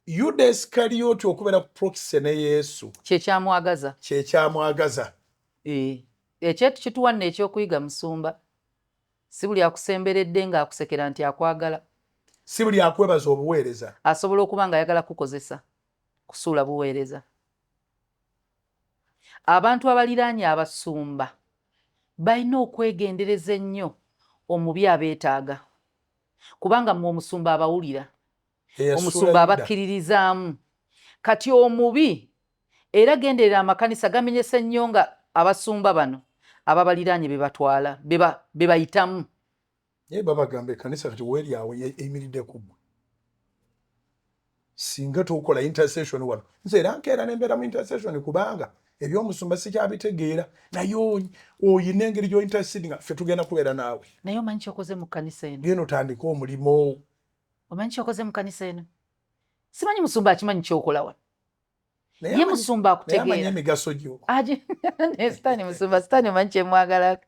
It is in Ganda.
Yuda Isikaliyoti okubeera ku proxy ne Yesu kyekyamwagaza. Kyekyamwagaza. Eh, ekyetu kituwa nno ekyokuyiga, musumba. Si buli akusemberedde ng'akusekera nti akwagala. Si buli akwebaza obuweereza. Asobola okuba ng'ayagala kukozesa kusuula buweereza. Abantu abaliraanye abasumba balina okwegendereza ennyo, omubi abeetaaga, kubanga mmwe omusumba abawulira. Eyasuula Omusumba Yuda. abakkiririzaamu. Kati omubi era genderera, amakanisa gamenyese nnyo nga abasumba bano ababaliraanye be batwala, be bayitamu. Naye babagamba ekkanisa kati weeri awo eyimiridde ku ggwe. Singa tokola intercession wano, nze era nkeera nembeera mu intercession, kubanga ebyomusumba sikyabitegeera, naye oyina engeri gy'ointercedinga, ffe tugenda kubeera naawe. Naye omanyi kyokoze mu kkanisa eno? Genda otandike omulimu. Omanyi kyokoze mu kanisa eno? Simanyi musumba akimanyi kyokola wano. Naye Ye musumba naye amanyi akutegeera. emigaso gyo. Ne Sitaani, musumba Sitaani, omanyi kyemwagala.